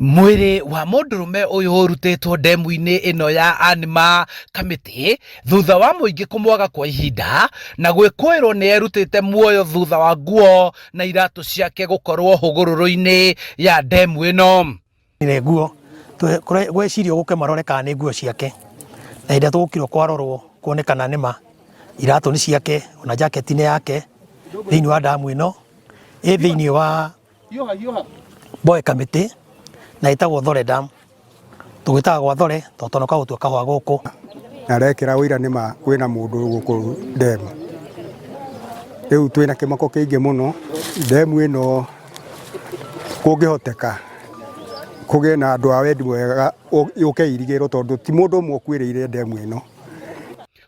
Mwĩrĩ wa mũndũrũme ũyũ ũrutĩtwo ndemu-inĩ ĩno ya Anima Kamĩtĩ thutha wa mũingĩ kũmwaga kwa ihinda na gwĩkũĩrwo nĩ erutĩte muoyo thutha wa nguo na iratũ ciake gũkorwo hũgũrũrũ-inĩ ya ndemu ĩno. Nĩ nguo gwecirio gũke marore kana nĩ nguo ciake na hĩndĩ ĩrĩa tũgũkirwo kwarorwo kuonekana nĩma iratũ nĩ ciake ona jaketi nĩ yake thĩinĩ wa ndamu ĩno ĩ thĩinĩ wa Boe Kamĩtĩ na ĩtagwo Thore Dam. Tũgwĩtaga gwa Thore tondũ twanoka gũtua kahũa gũkũ. Na arekĩra ũira nĩma kwĩna mũndũ gũkũ ndemu. Rĩu twĩna kĩmako kĩingĩ mũno, ndemu ĩno kũngĩhoteka kũgĩe na andũ a wendi mwega yũke ĩirigĩrwo tondũ ti mũndũ ũmwe ũkuĩrĩire ndemu ĩno.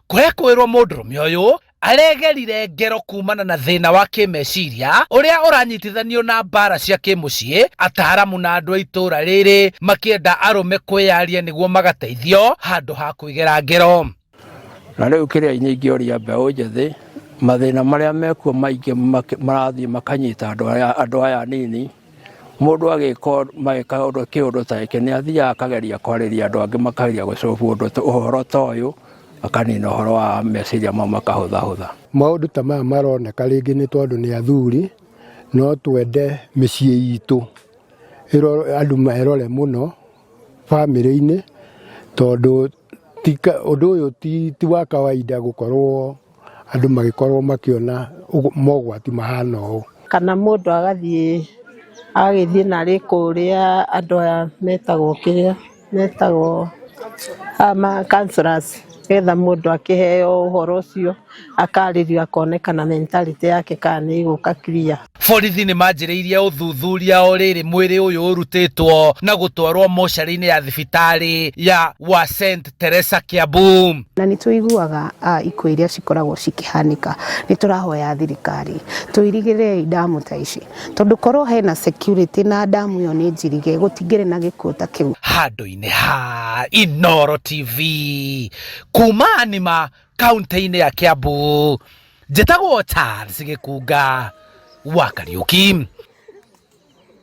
Kũrekwĩrwo mũndũrũme ũyũ aregerire ngero kumana na thĩna wa kĩmeciria ũrĩa ũranyitithanio na mbara cia kĩmũciĩ, ataaramu na andũ a itũra rĩrĩ makĩenda arũme kwĩyaria nĩguo magateithio handũ ha kwĩgera ngero. Na rĩu kĩrĩa inyuĩ ingĩũria mbeũ njĩthĩ, mathĩna marĩa mekuo maingĩ marathiĩ makanyita andũ aya anini, mũndũ agĩka magĩka ũndũ kĩũndũ ta gĩkĩ nĩ athiaga akageria kwarĩria andũ angĩ makageria gũcobu ũndũ ũhoro ta ũyũ, makanina ũhoro wa meciria mao makahũthahũtha. Maũndũ ta maya maroneka rĩngĩ nĩ tondũ nĩ athuri, no twende mĩciĩ itũ andũ merore mũno bamĩrĩ-inĩ tondũ ũndũ ũyũ ti wa kawaida gũkorwo andũ magĩkorwo makĩona mogwati mahana ũũ. Kana mũndũ agathiĩ agagĩthiĩ narĩ kũrĩa andũ aya metagwo kĩrĩa metagwo counsellors nĩgetha mũndũ akĩheo ũhoro ũcio akarĩrio akonekana mentality yake kana nĩ ĩgũka clear. Borithi nĩ manjĩrĩirie ũthuthuria o rĩrĩ mwĩrĩ ũyũ ũrutĩtwo na gũtwarwo mocarĩ-inĩ ya thibitarĩ ya wa St Teresa Kiambu. Na nĩ tũiguaga ikuũ iria cikoragwo cikĩhanĩka, nĩ tũrahoya thirikari tũirigĩrei ndamu ta ici, tondũ korwo hena security na ndamu ĩyo nĩ njirige gũtingĩrĩ na gĩkuũ ta kĩu. Handũ-inĩ ha Inooro TV kuma Anima kaunti-inĩ ya Kiambu, njĩtagwo Charles Gĩkunga wa Kariũki.